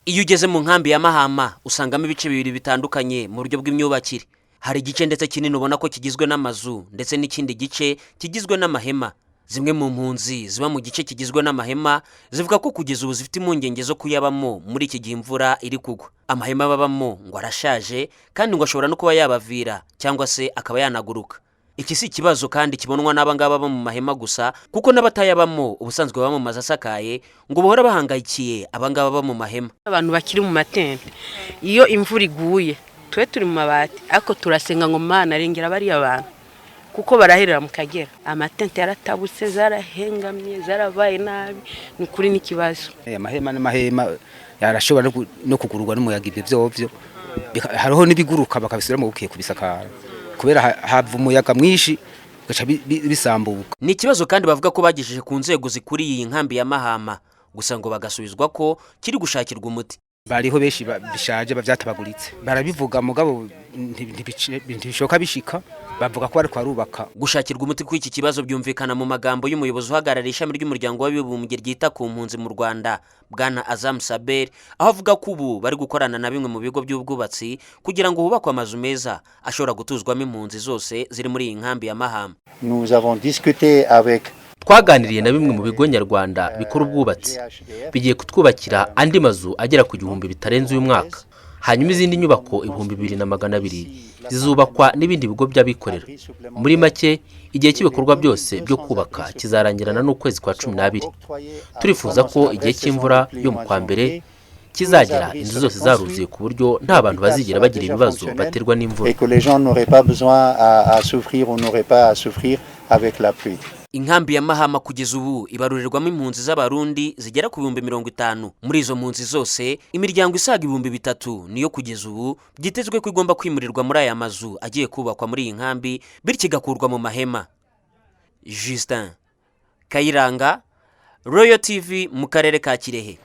Iyo ugeze mu nkambi ya Mahama, usangamo ibice bibiri bitandukanye mu buryo bw'imyubakire. Hari igice ndetse kinini ubona ko kigizwe n'amazu, ndetse n'ikindi gice kigizwe n'amahema. Zimwe mu mpunzi ziba mu gice kigizwe n'amahema zivuga ko kugeza ubu zifite impungenge zo kuyabamo muri iki gihe imvura iri kugwa. Amahema babamo ngo arashaje, kandi ngo ashobora no kuba yabavira cyangwa se akaba yanaguruka. Iki si ikibazo kandi kibonwa n'aba ngaba bo mu mahema gusa, kuko n'abatayabamo ubusanzwe baba mu mazu asakaye ngo bahora bahangayikiye aba ngaba bo mu mahema. Abantu bakiri mu matente, iyo imvura iguye, twe turi mu mabati, ariko turasenga ngo Mana, arengera bariya bantu, kuko baraherera mu Kagera. Amatente yaratabutse, zarahengamye, zarabaye nabi, ni ukuri n'ikibazo. Amahema n'amahema yarashobora no kugururwa n'umuyaga. Ibyo vyovyo hariho n'ibiguruka, bakabisubiramo bukiye kubisakara, kubera hava umuyaga mwinshi, bigaca bisambuka. Ni ikibazo kandi bavuga ko bagejeje ku nzego zikuriye iyi nkambi ya Mahama, gusa ngo bagasubizwa ko kiri gushakirwa umuti. Bariho benshi bishaje, bavyatabaguritse, barabivuga, mugabo ntibishoka bishika. Bavuga ko bariko barubaka. Gushakirwa umuti kuri iki kibazo byumvikana mu magambo y'umuyobozi uhagarariye ishami ry'Umuryango w'Abibumbye ryita ku mpunzi mu Rwanda, Bwana Azamu Saber, aho avuga ko ubu bari gukorana na bimwe mu bigo by'ubwubatsi kugira ngo hubakwe amazu meza ashobora gutuzwamo impunzi zose ziri muri iyi nkambi ya Mahama. Nous avons discuté avec Twaganiriye na bimwe mu bigo nyarwanda bikora ubwubatsi, bigiye kutwubakira andi mazu agera ku 1000 bitarenze uyu mwaka. Hanyuma izindi nyubako 2200 zizubakwa n'ibindi bigo by'abikorera. Muri make, igihe cy'ibikorwa byose byo kubaka kizarangirana n'ukwezi kwa 12. Turifuza ko igihe cy'imvura yo mu kwa mbere kizagera inzu zose zaruzuye, ku buryo nta bantu bazigera bagira ibibazo baterwa n'imvura. Et que les gens n'auraient pas besoin à souffrir ou n'auraient pas à souffrir avec la pluie. Inkambi ya Mahama kugeza ubu ibarurirwamo impunzi z'Abarundi zigera ku 50,000. Muri izo mpunzi zose, imiryango isaga 3000 niyo kugeza ubu byitezwe ko igomba kwimurirwa muri aya mazu agiye kubakwa muri iyi nkambi, bityo igakurwa mu mahema. Justin Kayiranga, Royal TV, mu karere ka Kirehe.